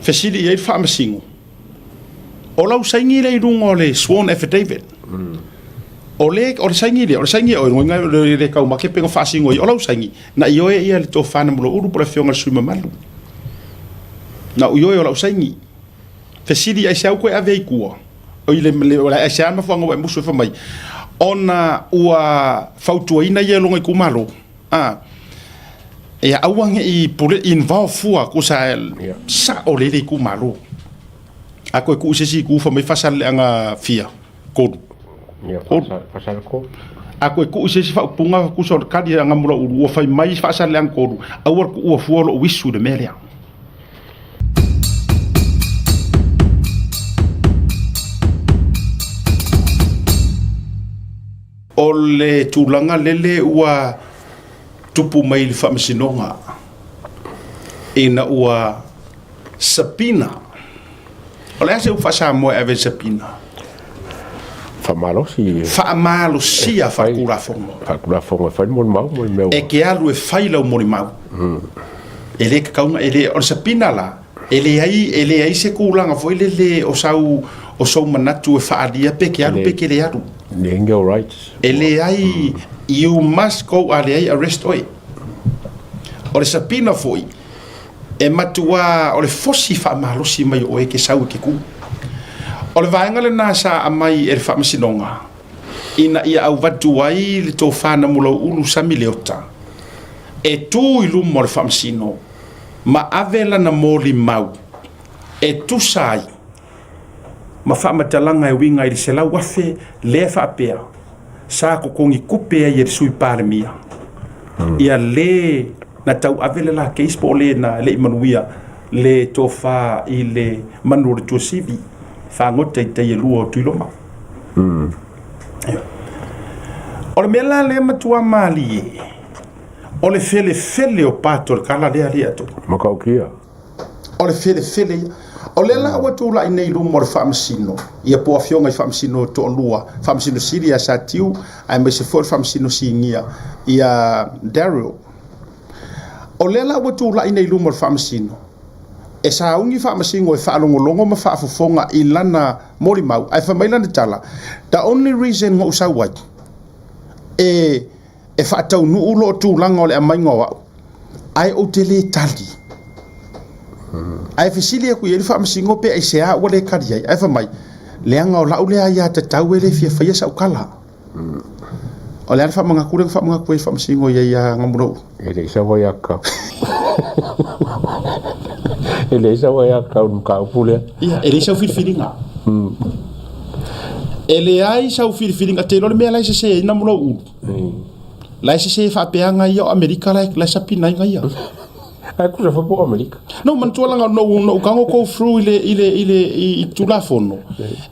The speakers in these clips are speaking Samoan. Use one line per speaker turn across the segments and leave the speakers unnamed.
Fesili i ai le Faamasino, O lau saini lea i luga o le sworn affidavit, o le, o le saini lea, o le saini a oe, lona uiga e le taumate pe na faasino ai, o lau saini, na ioe ia le Tofa Namulauulu po o le Afioga i le sui usufono mamalu. Na ou ioe o lau saini. Fesili aisea ua toe ave ai i tua? Oi le, le, o le aisea mafuaaga ua e musu ai fai mai, ona ua fautuaina ia e lona itumalo. A, ia aua ne i pule involve fua kusa
Ia.
sao le le itumalo. A koe tuu i se isi itu fai mai Faasaleleaga fia, tolu.
Ia,
Tolu.
Faasale tolu.
A koe tuu i se isi faaupuga kusa o le kali a Gamulaulu ua fai mai Faasaleleaga tolu, aua le tuua fua o lou isu i le mea lea. O le tulaga lele ua tupu mai i le faamasinoga ina ua subpoena. O le a se upu faa-Samoa e ave i le subpoena?
Faamalosi.
Faamalosia faatulafono.
Faatulafono e fai le molimau mo le mea ua...
E te alu e fai lau molimau. E le tatau ona, e le, o le subpoena la, e leai, e leai se tulaga foi lele o sau, o sou manatu e faaalia pe te alu pe te le alu.
Legal rights.
E leai, you must go a leai arrest oe. O le subpoena foi, e matuā o le fosi faamalosi mai o oe e te sau e te kū. O le vaega lena sa aumai e le Faamasinoga ina ia auvatu ai le Tofa Namulau'ulu Sami Leota e tū i luma o le Faamasino ma ave lana molimau e tusa ai ma faamatalaga e uiga i le 100,000 lea faapea sa totogi tupe ai e le Sui Palemia ia le na tauave le la case po o le na le i manuia le tofa i le manu o le Tuasivi fagota i tai e lua o Tuiloma. O le mea la lea matua malie o le felefele o pato o le kala lea lea atu.
Matautia.
O le felefele ia. O lea la ua tulai nei i luma o le Faamasino, ia po o Afioga i Faamasino e toalua, Faamasino Sili ia Satiu aemaise foi o le Faamasino Sinia ia Daryl. O lea la ua tulai nei i luma o le Faamasino, e sauni Faamasino e faalogologo ma faafofoga i lana molimau, ae fai mai lana tala, The only reason na ou sau ai, e e faataunuu loo tulaga o le aumaiga o au, ae ou te le tali. Ae fesili atu i ai le faamasino pe aisea ua le tali ai, ae fai mai, leaga o lau lea aiatatau e le fia faia sau tala. O le a le faamanatu lea na faamanatu ai le faamasino i ai ia Gamulou?
E leai sau aiatatau. E leai sau aiatatau i le mataupu lea.
Ia, e leai sau filifiliga. E leai sau filifiliga, te iloa le mea la e sese ai Namulou Ulu? La e sese faapea ia o Amerika la e sapina ai ia.
Ai kusa foi po Amerika.
No manatua langa no no ka go through i le i le i le i Tulafono.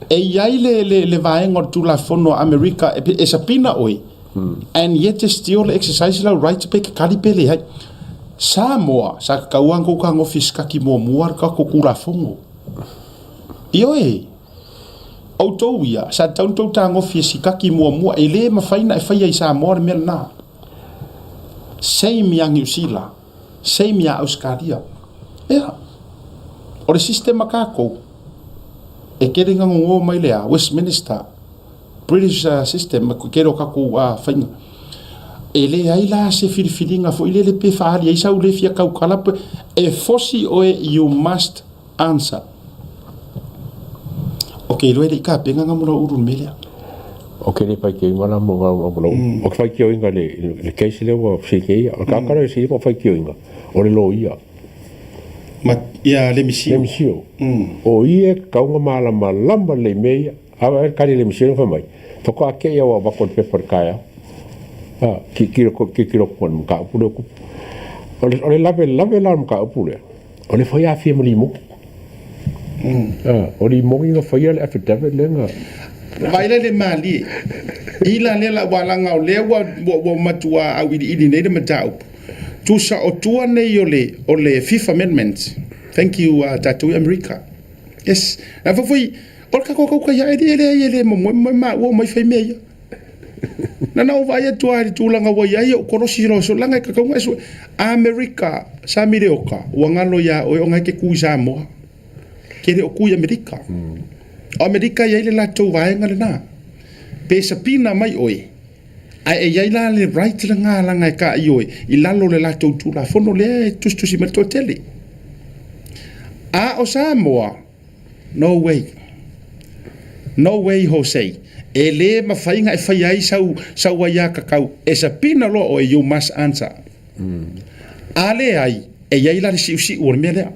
E iai le le le vaega o le Tulafono a Amerika e sapina oe. And yet still exercise lau right pe ke kali pe leai. Samoa sa tatau lava ona tou tagofi e sikaki muamua le tatou Tulafono. Ioe. Outou ia, sa tatau ona tou tagofi e sikaki muamua, e le mafai ona e faia i Samoa le mea lena. Same ia Niu Sila, same ia Ausekalia. Ia, o le system a tatou, e tele ina nono mai le a, Westminster, British system, e tele o tatou faiga. E leai la se filifiliga foi lele pe faaali ai sau le fia tautala, e fosi oe, you must Answer. O ke iloa e le i kapena nga mula ulu le mea lea.
O ke le faitioina la mo nga mula ulu. O ke faitioina le le case lea ua fesili ia. O le kakara e sili mo faitioina o le loia.
Ma ia le misio.
Le misio. O ia e tatau ona malamalama lelei i mea ia. A e kali le misio fai mai. Faatoa ake ia ua avatu le pepa i le taeao. A, tilotilo tilotilo atu i le mataupu lea o tupu. O le lavelave la o le mataupu lea. O le fai afia ma limoni. O limoni na faia le affidavit lea na.
Vaai la i le malie. I la lea la ua laga o lea ua ua matua auiliili nei le mataupu. Tusa o tua nei o le o le Fifth Amendment. Thank you tatou i Amerika. Yes. Na foi foi o le tatou tautai ae e leai e le momoe maua omai fai mea ia. Na na ou vaai atu lava i le tulaga ua i ai, ou kolosi loa soo, leaga e tatau ona e sue. Amerika, Sami Leoka, ua galo iā oe ona e te tu i Samoa. Ke le o ku i Amerika. O Amerika e i ai le latou vaega lena. Pe sapina mai oe, ae e i ai la le right lena leaga e taai oe i lalo o le latou Tulafono lea e tusitusi mai le toatele. A o Samoa, no way. No way Jose. E le mafai ona e faia ai sau, sau aiatatau. E sapina loa oe, you must answer. A leai, e i ai la le siusiu o le mea lea.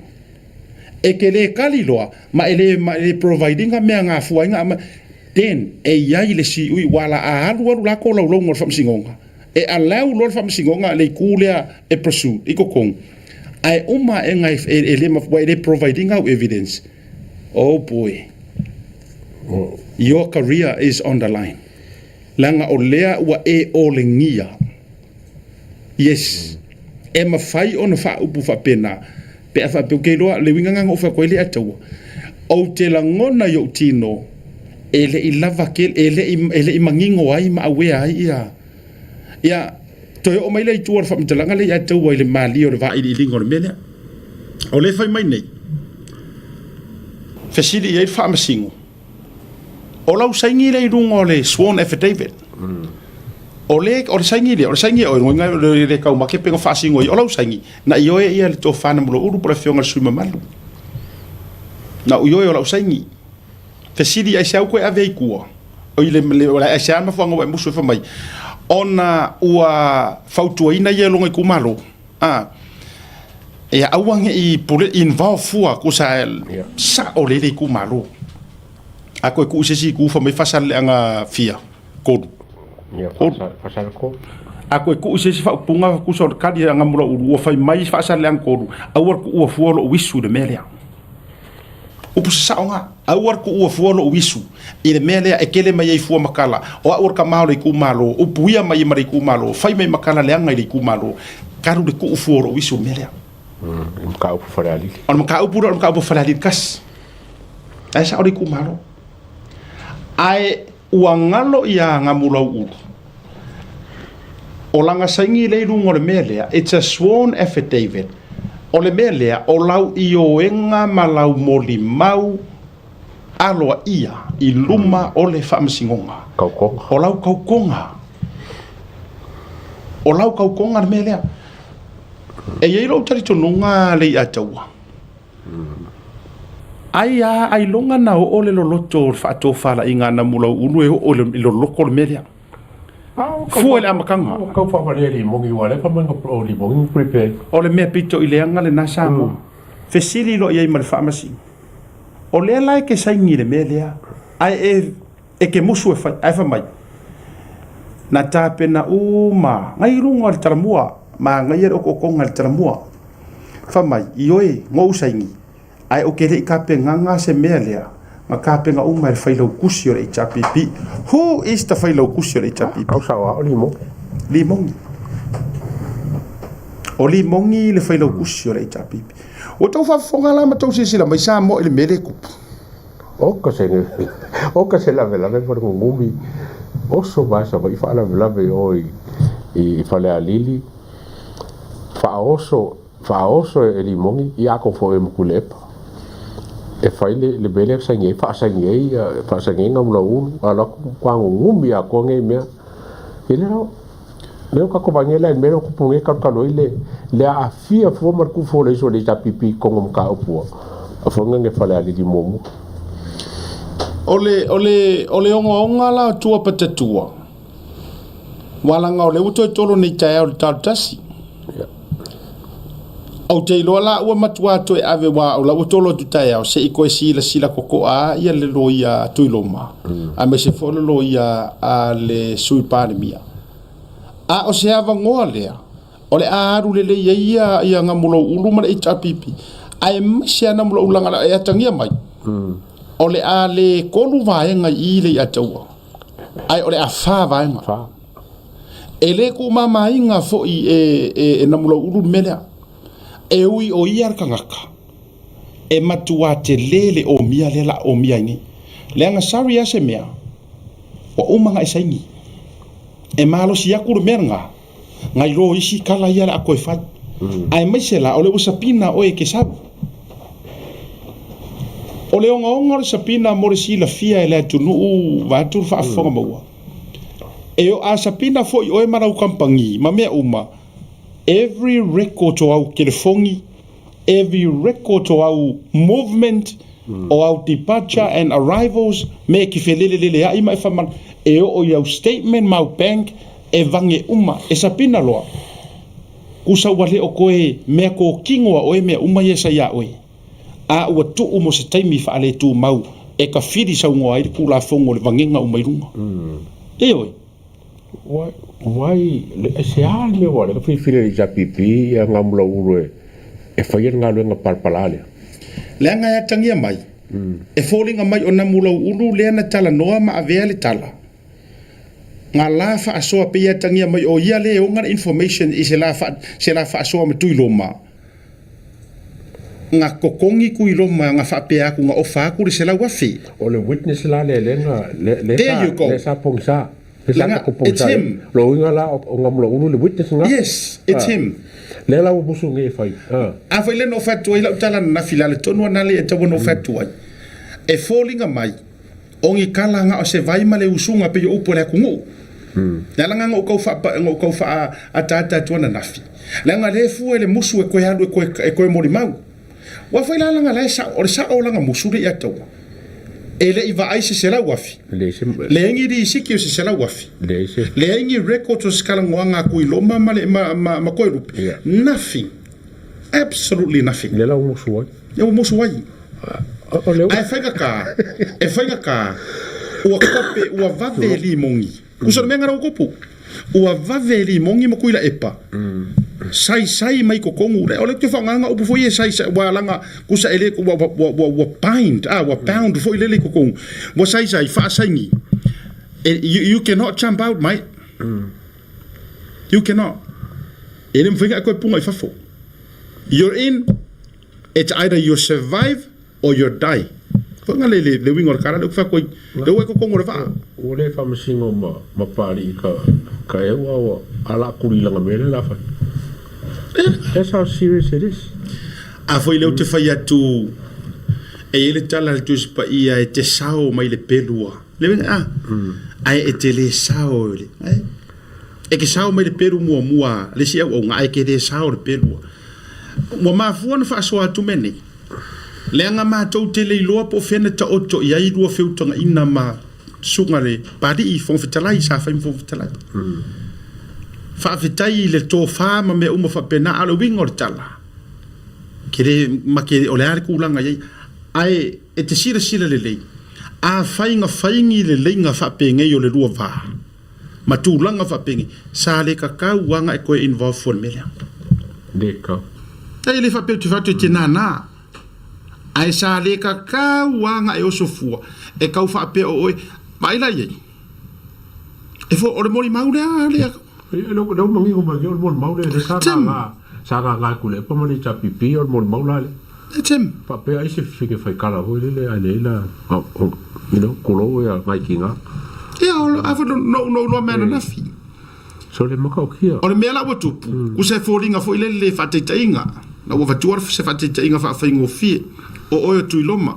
E te le tali loa ma e le, ma e le provide ina mea gafua ai na aumai, then e i ai le siui ua la a alu alu la tolaulauga o le faamasinoga, e allow loa le faamasinoga le itu lea e pursue i totonu, ae uma aega e le ua e le provide ina au evidence, oh boy, your career is on the line. Leaga o lea ua e olegia. Yes. E mafai ona faaupu faapena pe a faapea, ou te iloa, le uiga lena na ou fai atu ai le Ataua, ou te lagona i ou tino e le i lava tele, e le i, e le i manino ai ma aware ai ia, ia, toe oo mai lea i tua o le faamatalaga lea i Ataua i le malie o le vailiiliga o le mea lea. O lea e fai mai nei, fesili i ai le Faamasino, O lau saini lea i luga o le sworn affidavit. O le, o le saini lea, o le saini o oe, le, le taumate pe na faasino ai, o lau saini, na ioe ia le tofa na Muloulu po o le afioga i le sui mamalu. Na ou ioe o lau saini. Fesili aisea ua toe ave ai i tua? O i le, le, o le aisea mafuaaga ua e musu ai fai mai, ona ua fautuaina ia e lona itumalo. A, ia aua ne i pule involve fua kusa sao lele itumalo. A koe kuu se isi itu fai mai Faasaleleaga fia, tolu.
Ia, Faasale tolu.
A koe kuu se isi faaupuga kusa o le kali a Gamulaulu ua fai mai Faasaleleaga tolu, aua le kuua fua lou isu i le mea lea. Upu sasao na, aua le kuua fua lou isu i le mea lea e kele mai ai fua ma kala. O au o le tama o le itumalo, upuia mai ma le itumalo, fai mai ma kala leaga i le itumalo, talu le kuu fua o lou isu i le mea lea.
I mataupu Falealili.
O le mataupu lea o le mataupu Falealili tasi. Ae sao le itumalo. Ae ua galo ia Gamulauulu, o lana saini lea i luga o le mea lea, it's a sworn affidavit, o le mea lea, o lau ioega ma lau molimau aloaia i luma o le faamasinoga.
Kaukoga.
O lau kaukoga. O lau kaukoga le mea lea. E i ai lou talitonuga Leiataua, ai a ailoga na oo le loloto o le faatofalaiga a Namulauulu e oo i le loloko le mea lea. Fua i le amataga.
Ua tau faavalea i limogi aua o lea e fai mai o limogi na prepare ai.
O le mea pito i leaga lena Samoa. Fesili loa i ai ma le faamasino. O lea la e te saini i le mea lea, ae e E te musu e fai, ae fai mai, Na tapena uma ngai i luga o le talamua, manaia le okookoga i le talamua. Fai mai, Ioe, ngou saini, ae ou te le i tapenaga se mea lea, na tapena uma e le failautusi o le HRPP. Who is the failautusi o le HRPP?
Kau sao a o Limogi.
Limogi. O Limogi le failautusi o le HRPP. Ua tou faafofoga la ma tou silasila mai Samoa i le mea lea e tupu.
Oka se oka se lavelave ma le gugumi oso ma Savaii faalavelave i o i Falealili faaoso faaoso e Limogi ia ako foi e Mukulepa e fai le le mea lea saini ai faasaini ai faasaini ai Gamulaulu alu atu matua gugumi atoa nei mea e le lea ua tatou vaai nei la i le mea lea ua tupu nei talu ai le le aafia fua ma le tufu o le iso o le HRPP i totonu o mataupu a foi nei Falealili muamua.
O le, o le, o le ogaoga la o tua patatua, ua laga o lea ua toe tolo nei taeao i le talo tasi.
Yeah.
Ou te iloa la ua matua toe ave wa o la ua tolo atu taeao se i koe silasila totoa ia le loia Tuiloma aemaise foi le loia a le Sui Palemia. A o se avanoa lea o le a alu lelei ai ia ia Gamulauulu ma le HRPP aemaise a Namulauulu leaga e atagia mai o le a le tolu vaega i i le Iataua ae o le a fa vaega.
Fa.
E le tuumamaina foi e, e, e Namulauulu le mea lea. E ui o ia le tagata e matua tele le omia lea la omia ai nei. Leaga sorry a se mea, ua uma ona e saini. E malosi atu le mea lena, nai lo isi kala ia le a toe fai. Aemaise la o lea ua sapina oe e ke sau. O le ogaoga o le sapina mo le silafia e le atunuu vaeatu le faafofoga maua. E o a sapina foi oe ma lau kamupani ma mea uma, every record o au telefoni, every record o au movement, o au departure and arrivals, mea e te feleleleleai ma e faamala, e oo i au statement ma au bank, e vage uma, e sapina loa. Kusa ua le o koe mea kōkino a oe mea uma ia sa iā oe, a ua tuu mo se taimi faaletumau e ka fili saunoa ai le Tulafono o le vagega uma i luga. Ioe.
Wai, se a le mea ua le ka filifili e le HRPP ia Gamulaulu e faia le galuega palapala lea?
Leaga e atagia mai, e foliga mai o Namulauulu lea na talanoa ma avea le tala. Nga la faasoa pei e atagia mai o ia le ona le information i se la se la faasoa ma Tuiloma. Nga totogi Tuiloma nga faapea atu nga ofa atu le 100,000.
O le witness la lea lea na lea sa lea sa pogisa lea sa tatou pogisa ai. Lona uiga la o Gamulaulu le witness nga.
Yes, it's him.
Lea la ua musu nei e fai.
A foi lea na ofa atu ai lau tala ananafi i lalo tonu ana lea e tatau ona ofa atu ai. E foliga mai. O ni kala nga o se vai ma le usuga pei o upu a le atunuu. Le ala nga na ou kau faa na ou kau faa ataata atu ananafi. Leaga le fua i le musu e koe alu e koe e koe molimau. Ua fai la langa la e sao o le sao o langa musu le ia taua. E le i vaai se 100,000. Leai ni lisiti o se 100,000. Leai ni records o se talanoaga a Tuiloma ma le ma ma ma Toelupe. Nothing. Absolutely nothing.
Lea la ua musu ai.
Lea ua musu ai. Ae faigata, e faigata, ua kope, ua vave e limogi. Usa le mea ngana ua kopu. Ua vave e limogi ma kui la epa. Sai sai mai totonu. O le te whaanganga upu foi e sai sai, ua langa, kusa e le, ua, ua, ua, ua bind, ah, ua bound foi lele i totonu. Ua sai sai, whaasaini. You, you cannot jump out, mate. You cannot. E le mwhainga e koe punga i fafo. You're in, It's either you survive or you die. Ko nga le le le uiga o le kala le ufa koi le ua ko kongo le vaa.
Ua le faamasino ma ma Papalii ka ka eu a ua ala kuli langa mea le la fai. That's how serious it is.
A foi le ou te fai atu e i ai le tala a le Tusi Paia e te sao mai le pelua. Le uiga a ae e te le sao le e ke sao mai le pelu muamua le isi auauna ae ke le sao le pelua. Ua mafua ona faasoa atu mea nei, leaga matou te le iloa po o fea na taoto i ai lua feutagaina ma Susuga le Papalii Fofoga Fetalai sa fai ma Fofoga Fetalai. Faafetai i le tofa ma mea uma faapena, a o le uiga o le tala, ke le ma ke o le a le tulaga i ai, ae e te silasila lelei, afai na fai ni leleiga faapenei o le lua va, ma tulaga faapenei, sa le tatau lava na e toe involve fua i le mea lea.
Le tatau.
E le faapea ou te fai atu e te nānā, ae sa le tatau lava na e oso fua, e tau faapea o oe, vaai la i ai, e fo, o le molimau lea lea.
E le ua manino mai o le molimau lea, lea sa nānā, sa nānā e Tuilaepa ma le HRPP o le molimau la lea.
Tim.
Faapea ai se fine faikala foi lele ae leai la, you know, tulou ia nai tiga.
Ia, a foi no no iloa mea ananafi.
So le matautia.
O le mea la ua tupu, kusa e foliga foi lele le faataitaiga, na ua avatua se faataitaiga faafaigofie, o oe o Tuiloma,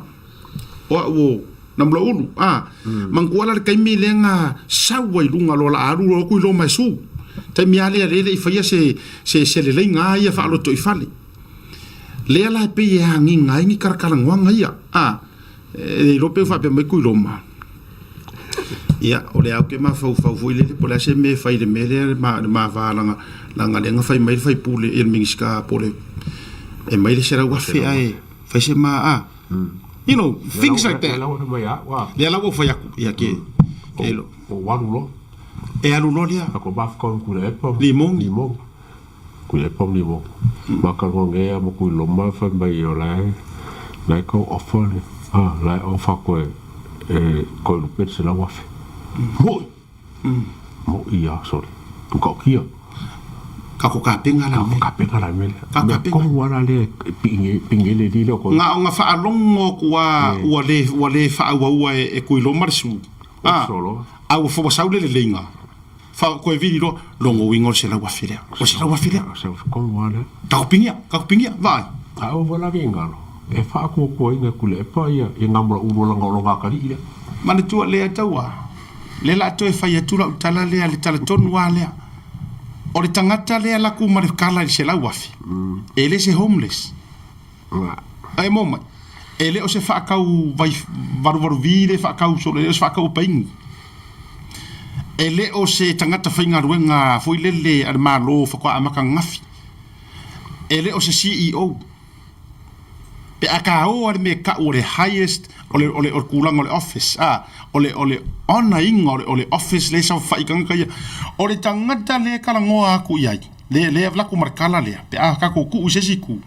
o au o Namulaulu, a, manatua la le taimi lea na sau ai luga loa la alu loa Tuiloma e su. Taimi a lea lea e le i faia se se se leleiga a ia faalotoifale. Lea la e pei e agiga ai ni kalakalanoaga ia, a, e le iloa pe ua faapea mai Tuiloma, ia, o lea ou te mafaufau foi lele po o le a se mea e fai i le mea lea le ma va leaga leaga lea na fai mai le sui usufono ia le Minisita po o le e aumai le $100,000 ae fai se ma a, you know, things like that.
Lea la ua fai mai au, a.
Lea la ua fai atu, ia ke, ke
ilo. Ua alu loa.
E alu loa lea.
Ako mafukau Tuilaepa.
Limogi.
Limogi. Kui e pau ni mo. Maka roa ngea ma kui loma fai mai o lae lae kau offer le ah lae offer koe e koe lupe le 100,000. Moi! Moi ia sorry. Makaokia.
Ka ko kapenga la
me. Ka ko kapenga la me. Ka kapenga. Ko wala le pinge pinge le lilo ko.
Nga o nga whaalongo kua ua le ua le whaauaua e kui loma le su. Ah. A ua whawasau le le leinga. Fa koe vili loa, logo uiga o le 100,000 lea. O le 100,000 lea.
Ko mua lea.
Ka ku pingia, ka ku pingia, vaai.
A ua lave i galo. E faakuakuaina e Tuilaepa ia ia Gamulaulu o lana o lona atalii lea.
Manatua lea taua, lea la toe fai atu lau tala lea, le tala tonu a lea. O le tagata lea laku ma le kala i le 100,000, e le se homeless. E mo mai, e le o se faakau vai valuvaluvi le faakau solo, e le o se faakau paini. E le o se tagata faigaluega foi lele a le Malo faatoa amata ananafi. E le o se CEO. Pe a taoa le mea e tau o le highest, o le, o le, o le tulaga o le office, a, o le, o le honour ina o le, o le office lea e saofafai tagata ia. O le tagata lea e talanoa atu i ai, lea, lea e alu atu ma le tala lea, pe a tatou tuu i se isi itu,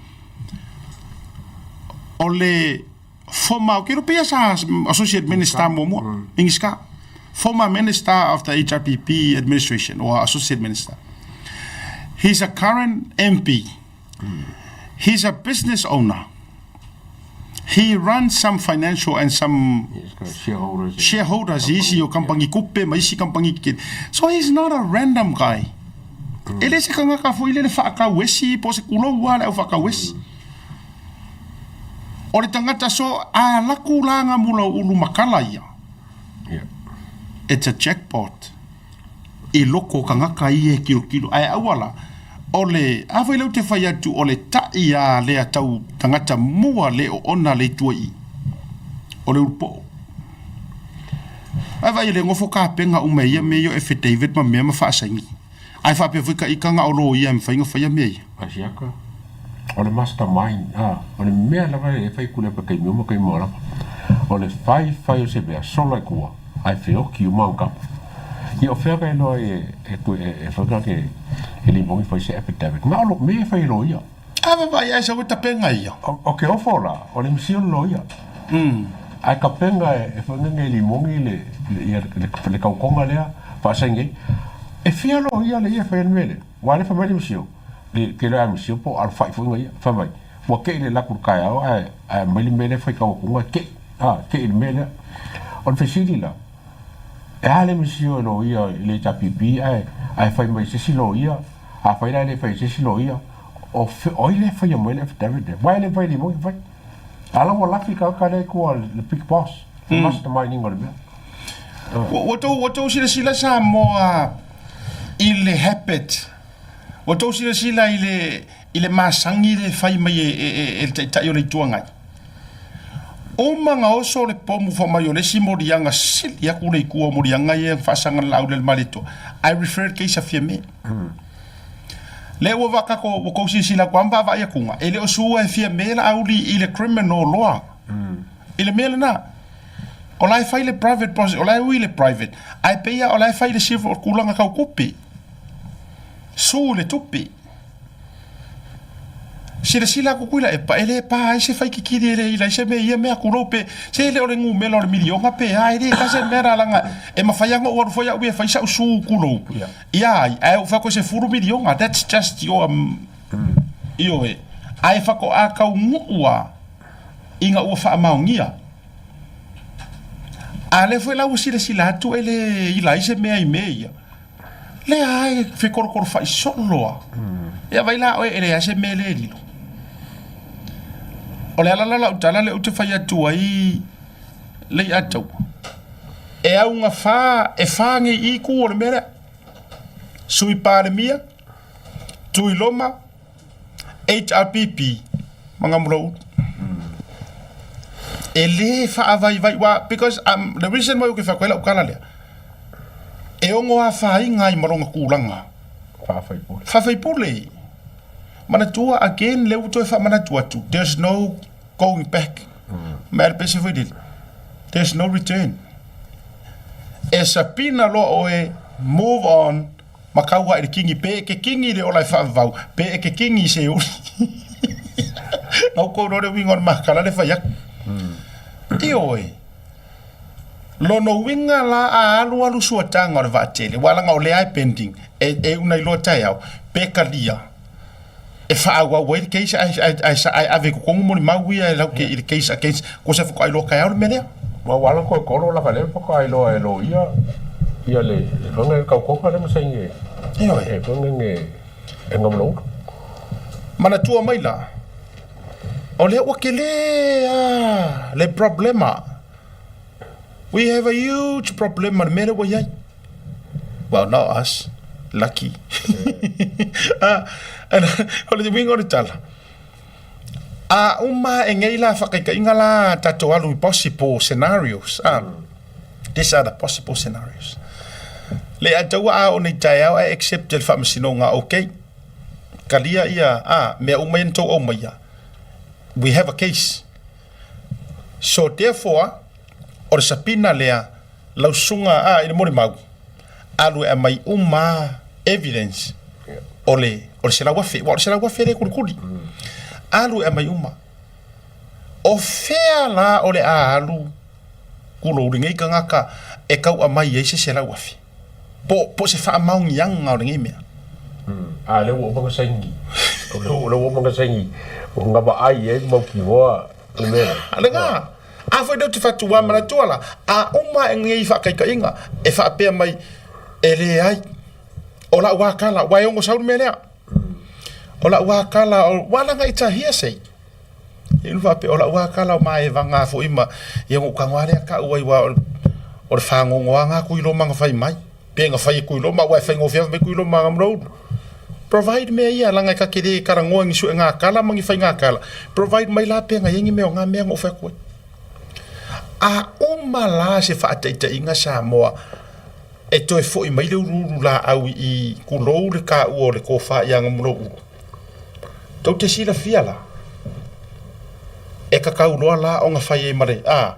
o le former, ou te iloa pei sa associate minister muamua, Minisita, former minister of the HRPP administration or associate minister. He's a current MP. He's a business owner. He runs some financial and some
shareholders,
shareholders i isi o kampangi kupe ma isi kampangi kikili. So he's not a random guy. E le se kangaka foi lele whaakauesi po se kulou a le au whaakauesi. O le tangata so a laku la nga mula ulu makala ia.
Yeah.
It's a jackpot. I loko o kangaka ia e kilokilo. Ae aua la, o le, a foi lea ou te fai atu, o le taʻi a lea tau tagata mua le oona le itua i i, o le ulupoo. Ae vaai e le nofo kapega uma e ia mea ia o affidavit ma mea ma faasaini. Ae faapea foi ka ika na o loia e mafai ona faia mea ia.
Asiaka, o le mastermind, a, o le mea lava e fai kulepa taimi uma taimi uma lava, o le fai fai o se mea, sola i tua, ae feoki uma au kapa. Ia o fea ka iloa ai e, e, e, e fai ka ke, e limogi fai se affidavit. Na o lo mea e fai e loia.
A vavaai ae sau e tapena ia.
O, o ke ofo la, o le misi o le loia. Ae tapena e, e fai e limogi le, le, ia, le, le kaukonga lea, faasaini ai. E fia loia le ia e fai le mea lea. Ua le fai mai le misi o, le, ke loa misi o po o alofai foi nga ia. Fai mai, ua kei le laku le kaeao ae, ae mai le mea lea fai kaukonga e kei. A, kei le mea lea. O le fesili la, e a le misi o e loia i le HRPP ae, ae fai mai se isi loia, afai la e le fai e se isi loia, o, fe, o ai lea e faia mai le affidavit lea? Why e le fai e Limogi fai? A la ua lafi ka ka lea i tua le big boss, le mastermind ina o le mea.
Ua tou, ua tou silasila Samoa i le habit, ua tou silasila i le, i le masagi lea e fai mai e, e, e, e le Taitai o le Itu Agai. Uma na oso le pomu fai mai o le isi moliaga sili atu le itu o moliaga ia e faasaga le laau le Malietoa. I refer case a Fiame. Lea ua vaakako ua kou silasila atu lava ma vaavaai atuga, e le o sua e Fiame la auli i le criminal loa. I le mea lena. O la e fai le private o la e ui le private, ae pei lava o la e fai le civil tulaga tau tupe. Su i le tupe. Silasila atu Tuilaepa, e le pa ai se faikikili e le ila ai se mea i ia mea tulou pe se le o le numera o le miliona pe a, e le doesn't matter leaga e mafai lava ona ou alu foi au ia e fai sau su tulou ia ai, ae ou fai atu e 10 miliona, that's just your ioe, ae faatoa taunuu lava ina ua faamaonia. A lea foi la ua silasila atu e le ila ai se mea i mea ia. Lea e fekolokolo soo loa. Ia vai la oe e leai se mea le lilo. O le ala la lau tala lea ou te fai atu ai le ia taua. E auga whā, e whā nei i ku o le mea lea. Sui Palemia, Tuiloma, HRPP, ma Ngamurauru. E le whaavaivai, wa, because the reason why ou ke whai atu ai lau tala lea, e ono afaina ai ma lona tulaga.
Faafaipule.
Faafaipule. Manatua again, lea ua toe faamanatu atu, there's no going back. Ma e le pese foi lele, there's no return. E sapina loa oe, move on, ma kau ae i le kingi, pe e ke kingi i le ola e faavavau, pe e ke kingi i se uli. Na outou iloa le uiga o le makala le fai atu. Ioe. Lona uiga la a alualu suataga o le vaatele, aua leaga o lea e pending, e, e una iloa taeao, pe talia e faaauau ai le case ae, ae, ae, ae ave i totonu molimau ia e lau ke, i le case against, ko se faatoa iloa taeao le mea lea.
Ma ua ala koe kolo laka lea faatoa iloa e loia ia le le fanga le kaukoka lea ma saini e
Ioe.
e fanga nge e ngamalaulu.
Manatua mai la. O lea ua kele a le problema. We have a huge problem ma le mea lea ua i ai. Well, not us. Lucky. Ah, o le uiga o le tala, a uma e nei la whakaitaiga la tatou alu i possible scenarios. Ah, these are the possible scenarios. Le a taua a o nei taeao e accept le faamasinoga, okay. Kalia ia, ah, mea uma ia na tou aumaia. We have a case. So therefore, o le subpoena lea, lau susuga a i le molimau, alu e aumai uma evidence o le o le 100,000, aua o le 100,000 lea e kulikuli. Alu e aumai uma. O fea la o le a alu kulou lenei tagata e tau aumai ai se 100,000? Po po o se faamaoniaga o lenei mea.
A lea ua uma ona saini. O lea ua uma ona saini. Na vaai ai mautinoa le mea lea.
Lena. A foi lea ou te fatu ua manatua la, a uma e nei faataitaiga e faapea mai e leai o la'u a tala, ua e ono sau le mea lea. O la'u a tala, ua laga it's a hearsay. E ulu faapea o la'u a tala o maevaga foi ma ia ona ou tago lava lea ta'u ai aua o le fagogoaga a Tuiloma na fai mai. Pe na fai e Tuiloma aua e faigofie lava fai mai Tuiloma na Mloulu. Provide mea ia leaga e ta te le talanoa i ni suega tala ma ni faiga tala. Provide mai la pe na i ai ni mea o na mea na ou fai atu ai. A uma la se faataitaiga Samoa e toe foi mai le uluulu laau i tulou le taua o le tofa ia Gamulou. Tou te silafia la, e tatau loa la ona fai ai ma le, a,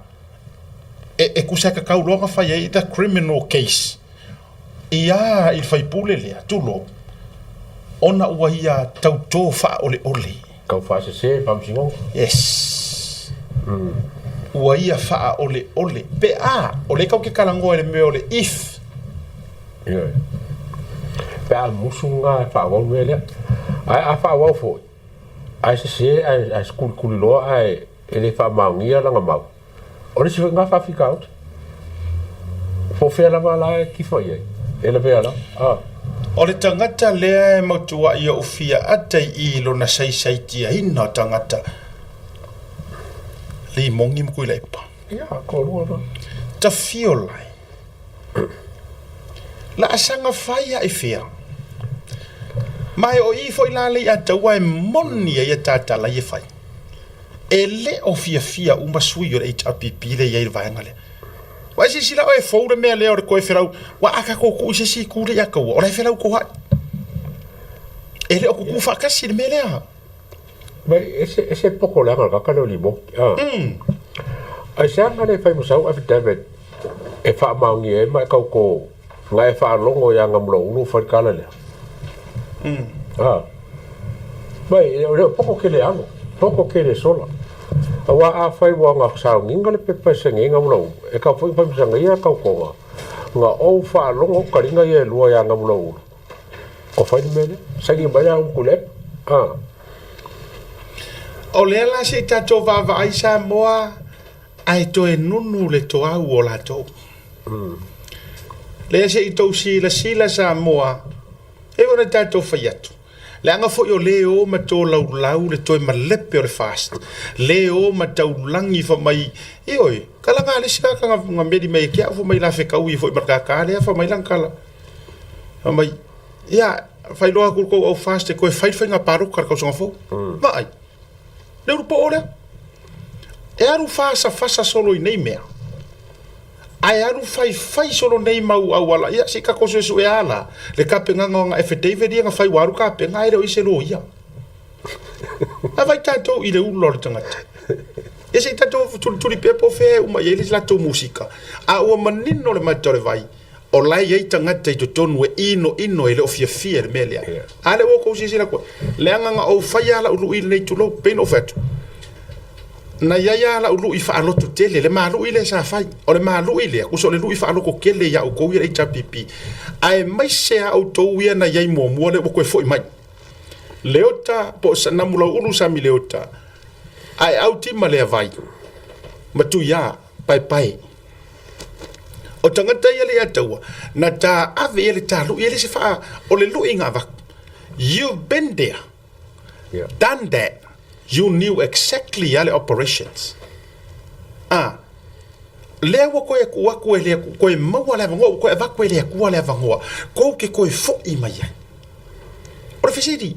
e, e tusa e tatau loa ona fai ai the criminal case ia i le faipule lea, tulou, ona ua ia tautō faaoleole.
Tau faasese faamasinoga.
Yes. Ua ia faaoleole. Pe a, o lea tatou te talanoa i le mea o le if.
Ioe. Pe a musu ngā e faaauau le mea lea. Ae a faaauau foi, ae sese ae, ae sekulikuli loa ae e le faamaonia lana mau. O le isi foi ngā faafitauli. Po o fea lava la e tifa i ai, e lavea lava. Ah.
O le tagata lea e mautuaʻi oʻu fia ata i i lona saisaitiaina o tagata Limogi ma Tuilaepa.
Ia, toalua la.
Tafiolai. Laasaga fai a i fea. Ma e o i foi la lei ataua e moni ai a tatala i e fai. E le o fiafia uma sui o le HRPP lea i ai le vaega lea. Ua e silasila oe e fou le mea lea o le toe felau, ua a tatou tuu i se isi itu lea ia taua, o la e felau toai. E le o tutu faatasi le mea lea.
Mai, ese, ese poko leaga le tagata lea o Limoki. Ah. Ai se aga le fai ma sau affidavit e faamaonia ai ma e tauto na e faalogo ia Gamulaulu o fai le tala lea. Ah. Mai, o lea poko kele alo, poko kele sola. Aua a fai ua nga sauniga le pepa e saini ai Gamulaulu, e tau foi fai ma saga ia tautoga na ou faalogo taliga ia e lua ia Gamulaulu. O fai le mea lea. Saini mai la upu le. Ah.
O lea la se i tatou vaavaai Samoa ae toe nunu le toau o latou. Lea se i tou silasila Samoa, e ona tatou fai atu. Leaga foi o lē o ma tolaulau le toe malepe o le FAST, lē o ma taulagi fa mai, ioe, kala nga le isi kaka nga meli mai e ke au fa mai la fekaui foi ma le kaka lea fa mai lana kala. Fa mai, ia, failoa atu le tou au FAST e toe fai le faiga palota i le tausaga fou. Vaai, le ulu poo lea. E alu fasafasa solo i nei mea, ae alu faifai solo nei mau auala, ia se i tatou suesue a la le tapenaga o ana affidavit ia na fai ua alu tapena ae le o i ai se loia. A vai tatou i le ula o le tagata. Ia se i tatou tulituli pea po o fea e uma i ai le latou musika, a ua manino le mata o le vai, o la e i ai tagata i totonu e inoino e le o fiafia i le mea lea. A lea ua outou silasila atu ai, leaga na ou faia lava lau lui i lenei tulou, pei ona ou fai atu, na i ai lava lau lui faaloto tele, le ma lui lea sa fai. O le ma lui lea, tusa o le lui faaloto tele ia outou ia le HRPP, aemaise lava outou ia na i ai muamua lea ua toe foi mai. Leota po o Namulauulu Sami Leota, ae autima lea vai, ma Tuia, paepae. O tagata ia le Ataua, na ta ave ia le ta lui, e le se faa, o le lui na avatu. You've been there, done that. You knew exactly a le operations. A, lea ua koe tuu atu e le koe maua le avanoa, ua koe avatu e le Atua le avanoa, kou te toe fo'i mai ai. O le fesili,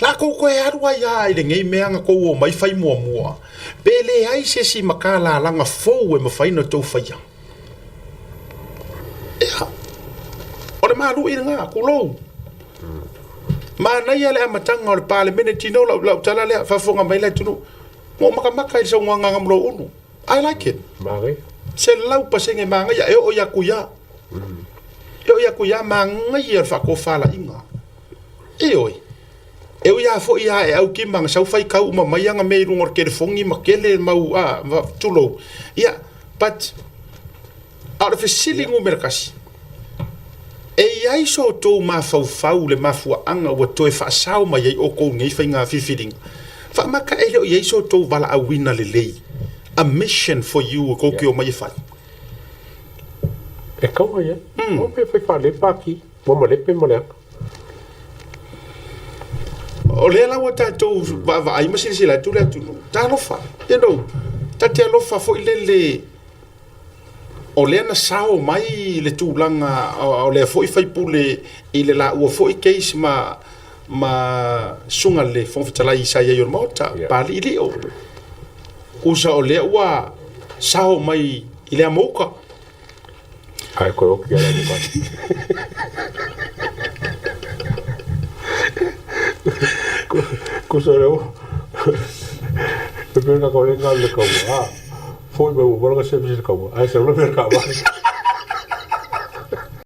la kou toe alu ai a i lenei mea na tou omai fai muamua, pe leai se isi matalalaga fou e mafai ona tou faia? Ia, o le malu'i lena, tulou. Manaia le amataga o le Palemene, tino lau, lau tala lea, faafofoga mai le atunuu. Na ou matamata i le saunoaga a Gamulou I like it.
Manaia.
100% manaia, e oo ia Tuia. E oo ia Tuia, manaia le faatofalaiga. Ioe. E ui lava foi a e au kima na sau faitau uma mai ana mea i luga o le telefoni ma tele mau a, tulou. Ia, but a o le fesili numera tasi, e i ai so outou mafaufau i le mafuaaga ua toe faasao mai ai outou i nei faiga filifiliga? Faamata e le o i ai so outou valaauina lelei, a mission for you tou te omai e fai?
E kaua ia. O mea fai faalelei pati. Ua malepe ma leaga.
O lea la ua tatou vaavaai ma silasila atu le atunuu, talofa, you know, ta te alofa foi lele, o lea na sao mai le tulaga o lea foi faipule i le laua foi case ma ma susuga le Fofoga Fetalai sa i ai o le Maota, yeah. Paliilio. Usa o lea ua sao mai i le amouka.
Ae koe oki ala mo kai. Kusa leo. E pena ko le ngā le kaua. Foi mai ua wala ka service le kaua. Ai se ula mea ka wale.